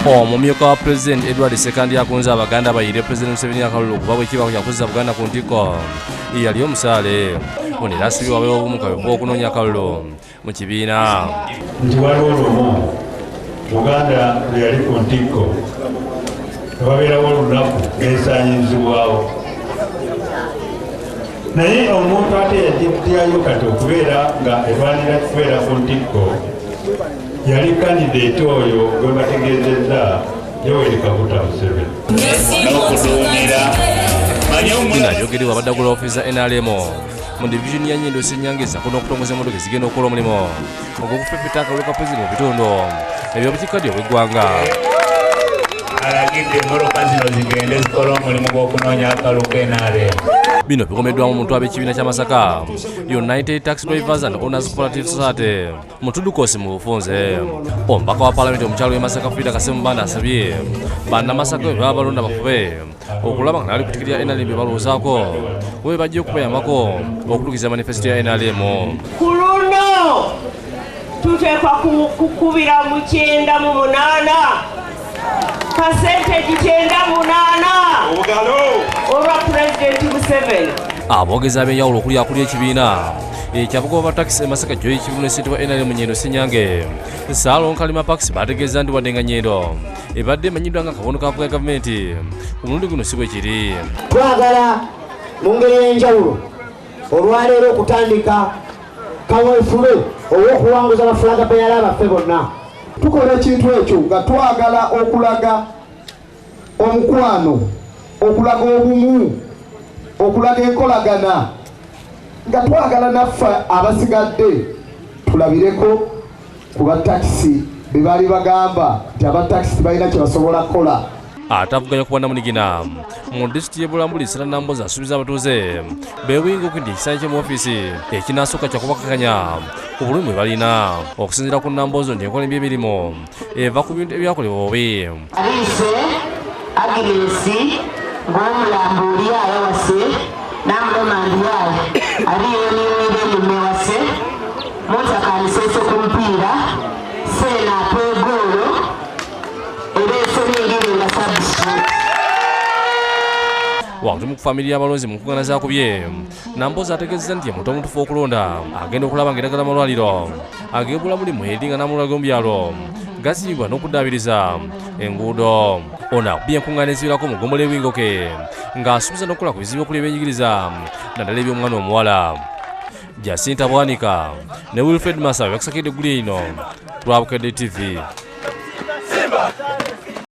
Omumyuka wa Pulezidenti Edward Ssekandi akunze Abaganda bayiire Pulezidenti Museveni akalulu kuba bwe kiba kyakuzza Buganda ku ntikko yali omusaale. Ono era asibye wabeewo obumu kaweefube okunoonya akalulu mu kibiina. Nti waliwo lumu Buganda lwe yali ku ntikko ne wabeerawo olunaku ng'esaanyizibwawo, naye omuntu ate yagiddayo kati okubeera nga erwanira kubeera ku ntikko yali kandidate oyo gwe bategeezezza, Yoweri Kaguta Museveni. Bino ayogerebwa abadde agula ofiisi za NRM mu divizoni ya Nyendo Ssenyange ssaako n'okutongoza emmotoka ezigenda okukola omulimu ogw'okufeffetta akalulu ka pulezidenti mu bitundu eby'obukiikkaddyo obw'eggwanga. Alagidde emmotoka zino zigende zikole omulimu gw'okunoonya akalulu ka NRM. Bino bikomeddwamu omuntu ab'ekibiina kya Masaka United Taxi Drivers and Owners Cooperative Society Mutudukosi mu bufunze. Omubaka wa Palamenti omukyalo w'e Masaka Frida Kasemubanda asabye bannamasaka bwe baba balonda bafube okulaba nga nali ku tikiti ya NRM bye balowoozaako we bajja okubayambako okutuukiriza manifesito ya NRM. Ku luno tuteekwa kukubira mu 98, percentage 98 olwa Pulezidenti Museveni. Aboogezi ab'enjawulo okuli akulira ekibiina ekyabagoba ba takisi e Masaka Joy Kibu ne ssentebe wa NRM Nyendo Ssenyange Ssaalongo Kalima Parks bategeeza nti wadde nga Nyendo ebadde emanyiddwa nga akabondo ka gavumenti, ku mulundi guno si bwe kiri. Twagala mu ngeri ey'enjawulo olwaleero okutandika kaweefube ow'okuwanguza ba flag bearer baffe bonna. Tukola ekintu ekyo nga twagala okulaga omukwano, okulaga obumu, okulaga enkolagana, nga twagala naffe abasigadde tulabireko ku batakisi be baali bagamba nti abatakisi balina kye basobola kukola. Ate avuganya ku bwannamunigina mu disitulikiti y'e Bulambuli Sarah Nambooze asuubiza abatuuze beewinga nti ekisanja kye mu ofiisi ekinaasooka kyakubakakanya ku bulumi bwe balina. Okusinziira ku Nambooze nti enkola embi emirimu eva ku bintu ebyakolebwa obubi. Aliise Agnes ng'omulambo oli ayawase namuloma ndi aye aliyo niwire enyuma ewase muntakanisese ku mupiira seena apa egoolo era esenengere nga substitute. Wakati mu kufamiriya abalonzi mu nkuŋŋaana zaakubye, Nambooze ategeezezza nti ye muntu omutuufu okulonda agenda okulaba ng'eddagala malwaliro ag'ebulamu mweri nga n'amalwaliro g'omu byalo gazimbibwa n'okuddaabiriza enguudo. Ono akubye enkuŋŋaana eziwerako mu ggombolola e Wingoke ng'asuubiza n'okukola ku bizibu okuli ebyenjigiriza naddala eby'omwana omuwala. Jacinta Bwanika ne Wilfred Masawe bakusakidde eggulire lino lwa Bukedde TV.